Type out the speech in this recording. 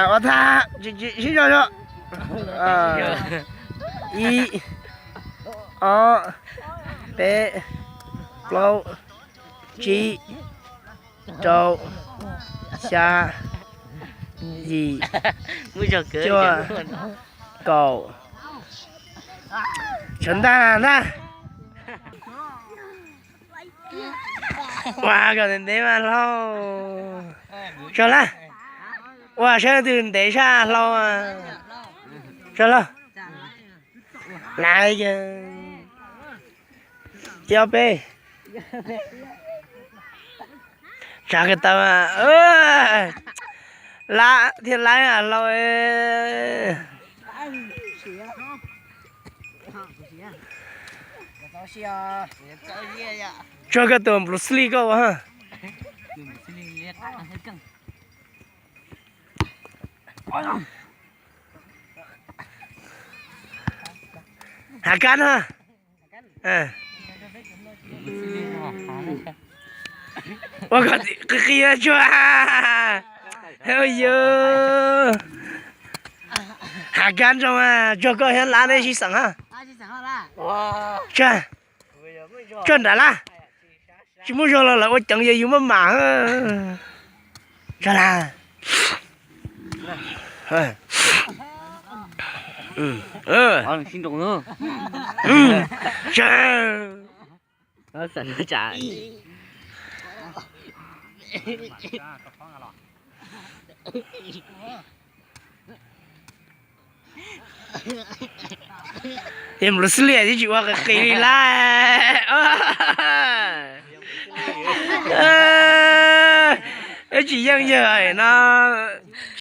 Ua tag, sib zog zog. Ib, ob, peb, plaub, tsib, rau, xya, yim, cuaj, kaum. Tshav ntag ntag. Ua kom ntev ntev mas hlau. Tso lawm. Ua saib leej twg ntev tshaj hlau. Tso lawm. Laiv, ib ob peb. Tsav ko taw, lab thiab laiv hlau. Tsuag koj tus Bruce Lee koj ua. Hav kab no. Ua kom qis qis tsuag. Yus, hav kab tso mas tsuag koj thiab lab neb sib xeem hab. Tsuag, tsuag nram lab. Tsis muaj zog los lawv ua ceev ces yus maj mam. Tsuag lawm. Yog Bruce Lee twb tsis ua qis qis li lawm. Tsis yeej yawg no.